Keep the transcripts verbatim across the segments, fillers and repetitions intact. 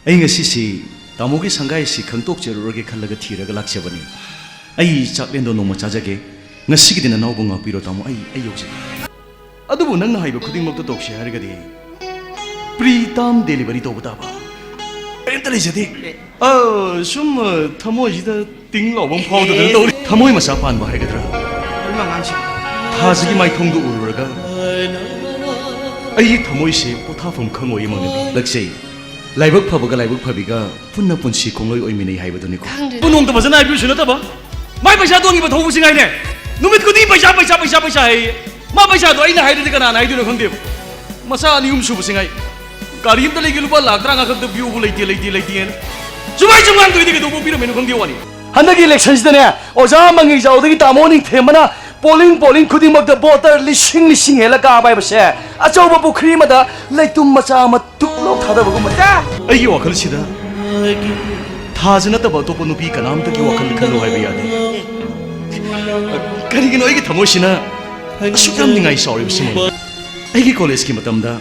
ꯑꯩ ꯉꯁꯤꯁꯤ ꯇꯥꯃꯣꯒꯤ ꯁꯪꯒꯥꯏꯁꯤ ꯈꯪꯗꯣꯛꯆꯔꯨꯔꯒꯦ ꯈꯜꯂꯒ ꯊꯤꯔꯒ ꯂꯥꯛꯆꯕꯅꯤ꯫ ꯑꯩ ꯆꯥꯛꯂꯦꯟꯗꯣ ꯅꯣꯡꯃ ꯆꯥꯖꯒꯦ꯫ ꯉꯁꯤꯒꯤꯗꯤ ꯅꯅꯥꯎꯕꯨ ꯉꯥꯛꯄꯤꯔꯣ ꯇꯥꯃꯣ, ꯑꯩ, ꯑꯩ ꯌꯧꯖꯒꯦ꯫ ꯑꯗꯨꯕꯨ ꯅꯪꯅ ꯍꯥꯏꯕ ꯈꯨꯗꯤꯡꯃꯛꯇ ꯇꯧꯁꯤ ꯍꯥꯏꯔꯒꯗꯤ preterm delivery ꯇꯧꯕ ꯇꯥꯕ꯫ ꯀꯔꯤꯝꯇ ꯂꯩꯖꯗꯦ꯫ ꯑ, ꯁꯨꯝ, ꯑ, ꯊꯃꯣꯏꯁꯤꯗ ꯇꯤꯡ ꯂꯥꯎꯕ ꯑꯃ ꯐꯥꯎꯗꯗꯅ ꯇꯧꯔꯤ꯫ ꯊꯃꯣꯏ ꯃꯆꯥ ꯄꯥꯟꯕ ꯍꯥꯏꯒꯗ꯭ꯔꯥ? ꯊꯥꯁꯤꯒꯤ ꯃꯥꯏꯊꯣꯡꯗꯨ ꯎꯔꯨꯔꯒ ꯑꯩꯒꯤ ꯊꯃꯣꯏꯁꯦ ꯄꯣꯊꯥꯐꯝ ꯈꯪꯉꯣꯏ ꯃꯪꯂꯤ꯫ ꯂꯛꯆꯩ꯫ ꯂꯥꯏꯕꯛ ꯐꯕꯒ ꯂꯥꯏꯕꯛ ꯐꯕꯤꯒ ꯄꯨꯟꯅ ꯄꯨꯟꯁꯤ ꯈꯣꯡꯂꯣꯏ ꯑꯣꯏꯃꯤꯟꯅꯩ ꯍꯥꯏꯕꯗꯨꯅꯤꯀꯣ꯫ ꯈꯪꯗꯦ꯫ ꯅꯣꯡꯇ ꯐꯖꯅ ꯍꯥꯏꯕꯤꯌꯨꯁꯨ ꯅꯠꯇꯕ, ꯃꯥꯏ ꯄꯩꯁꯥ ꯇꯣꯡꯉꯤꯕ ꯊꯧꯕꯁꯤ ꯉꯥꯏꯅꯦ꯫ ꯅꯨꯃꯤꯠ ꯈꯨꯗꯤꯡꯒꯤ ꯄꯩꯁꯥ, ꯄꯩꯁꯥ, ꯄꯩꯁꯥ, ꯄꯩꯁꯥ ꯍꯥꯏꯌꯦ꯫ ꯃꯥ ꯄꯩꯁꯥꯗꯣ ꯑꯩꯅ ꯍꯥꯏꯗ꯭ꯔꯗꯤ ꯀꯅꯥꯅ ꯍꯥꯏꯗꯣꯏꯅꯣ ꯈꯪꯗꯦꯕ꯫ ꯃꯆꯥ ꯑꯅꯤ ꯑꯍꯨꯝ ꯁꯨꯕꯁꯤ ꯉꯥꯏ꯫ ꯒꯥꯔꯤ ꯑꯝꯇ ꯂꯩꯒꯦ, ꯂꯨꯄꯥ ꯂꯥꯛ ꯇꯔꯥꯃꯉꯥ ꯈꯛꯇ ꯄꯤꯌꯨꯕꯨ ꯂꯩꯇꯦ, ꯂꯩꯇꯦ, ꯂꯩꯇꯦꯅ꯫ ꯁꯨꯃꯥꯏ ꯁꯨꯝ ꯉꯥꯡꯗꯣꯏꯗꯤ ꯀꯩꯗꯧꯕ ꯄꯤꯔꯝꯃꯤꯅꯣ ꯈꯪꯗꯦ ꯋꯥꯅꯤ꯫ ꯍꯟꯗꯛꯀꯤ election ꯁꯤꯗꯅꯦ, ꯑꯣꯖꯥ ꯃꯉꯩꯖꯥꯎꯗꯒꯤ ꯇꯥꯃꯣ ꯅꯤꯡꯊꯦꯝꯕꯅ polling, polling ꯈꯨꯗꯤꯡꯃꯛꯇ voter ꯂꯤꯁꯤꯡ ꯂꯤꯁꯤꯡ ꯍꯦꯜꯂ ꯀꯥꯕ ꯍꯥꯏꯕꯁꯦ ꯑꯆꯧꯕ ꯄꯨꯈ꯭ꯔꯤ ꯑꯃꯗ ꯂꯩꯇꯨꯝ ꯃꯆꯥ ꯑꯃ ꯇꯨꯛ ꯂꯧ ꯊꯥꯗꯕꯒꯨꯝꯕꯅꯤ꯫ ꯑꯩꯒꯤ ꯋꯥꯈꯜꯁꯤꯗ ꯊꯥꯖ ꯅꯠꯇꯕ ꯑꯇꯣꯞꯄ ꯅꯨꯄꯤ ꯀꯅꯥꯝꯇꯒꯤ ꯋꯥꯈꯜ ꯈꯜꯂꯨ ꯍꯥꯏꯕ ꯌꯥꯗꯦ꯫ ꯀꯔꯤꯒꯤꯅꯣ ꯑꯩꯒꯤ ꯊꯃꯣꯏꯁꯤꯅ ꯑꯁꯨꯛ ꯌꯥꯝ ꯅꯤꯡꯉꯥꯏ ꯆꯥꯎꯔꯤꯕꯁꯤ? ꯑꯩꯒꯤ college ꯀꯤ ꯃꯇꯝꯗ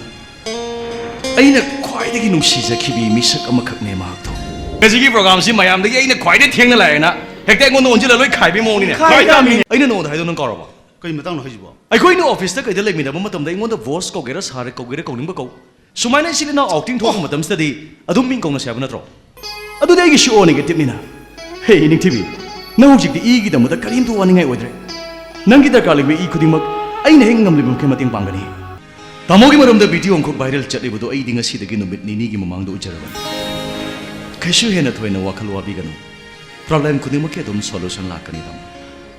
ꯑꯩꯅ ꯈ꯭ꯋꯥꯏꯗꯒꯤ ꯅꯨꯡꯁꯤꯖꯈꯤꯕꯤ ꯃꯤꯁꯛ ꯑꯃꯈꯛꯅꯦ ꯃꯍꯥꯛꯇꯣ꯫ ꯉꯁꯤꯒꯤ program ꯁꯤ ꯃꯌꯥꯝꯗꯒꯤ ꯑꯩꯅ ꯈ꯭ꯋꯥꯏꯗꯒꯤ ꯊꯦꯡꯅ ꯂꯥꯛꯑꯦꯅ ꯍꯦꯛꯇ ꯑꯩꯉꯣꯟꯗ ꯑꯣꯟꯁꯤꯜꯂ ꯂꯣꯏ ꯈꯥꯏꯕꯩ ꯃꯑꯣꯡꯅꯤꯅꯦ꯫ ꯈꯥꯏ ꯇꯥꯃꯤ꯫ ꯑꯩꯅ ꯅꯉꯣꯟꯗ ꯍꯥꯏꯗꯣ ꯅꯪ ꯀꯥꯎꯔꯕꯣ? ꯀꯩ ꯃꯇꯥꯡꯅꯣ ꯍꯥꯏꯁꯤꯕꯣ? ꯑꯩꯈꯣꯏꯅ office ꯇ ꯀꯩꯗ ꯂꯩꯃꯤꯟꯅꯕ ꯃꯇꯝꯗ ꯑꯩꯉꯣꯟꯗ boss ꯀꯧꯒꯦꯔꯥ sir ꯀꯧꯒꯦꯔꯥ ꯀꯧꯅꯤꯡꯕ ꯀꯧ꯫ ꯁꯨꯃꯥꯏꯅ ꯏꯆꯤꯜ ꯏꯅꯥꯎ outing ꯊꯣꯛꯄ ꯃꯇꯝꯁꯤꯗꯗꯤ ꯑꯗꯨꯝ ꯃꯤꯡ ꯀꯧꯅꯁꯦ ꯍꯥꯏꯕ ꯅꯠꯇ꯭ꯔꯣ? ꯑꯗꯨꯗꯤ ꯑꯩꯒꯤꯁꯨ O negative ꯅꯤꯅ꯫ ꯍꯦ ꯅꯤꯡꯊꯤꯕꯤ, ꯅꯪ ꯍꯧꯖꯤꯛꯇꯤ ꯏꯒꯤꯗꯃꯛꯇ ꯀꯔꯤꯝꯇ ꯋꯥꯅꯤꯡꯉꯥꯏ ꯑꯣꯏꯗ꯭ꯔꯦ꯫ ꯅꯪꯒꯤ ꯗꯔꯀꯥꯔ ꯂꯩꯕ ꯏ ꯈꯨꯗꯤꯡꯃꯛ ꯑꯩꯅ ꯍꯦꯛ ꯉꯝꯂꯤꯕ ꯃꯈꯩ ꯃꯇꯦꯡ ꯄꯥꯡꯒꯅꯤ꯫ ꯇꯥꯃꯣꯒꯤ ꯃꯔꯝꯗ video ꯑꯃꯈꯛ viral ꯆꯠꯂꯤꯕꯗꯨ ꯑꯩꯗꯤ ꯉꯁꯤꯗꯒꯤ ꯅꯨꯃꯤꯠ ꯅꯤꯅꯤꯒꯤ ꯃꯃꯥꯡꯗ ꯎꯖꯔꯕꯅꯤ꯫ ꯀꯩꯁꯨ ꯍꯦꯟꯅ ꯊꯣꯏꯅ ꯋꯥꯈꯜ ꯋꯥꯕꯤꯒꯅꯨ꯫ Problem ꯈꯨꯗꯤꯡꯃꯛꯀꯤ ꯑꯗꯨꯝ solution ꯂꯥꯛꯀꯅꯤ ꯇꯥꯃꯣ꯫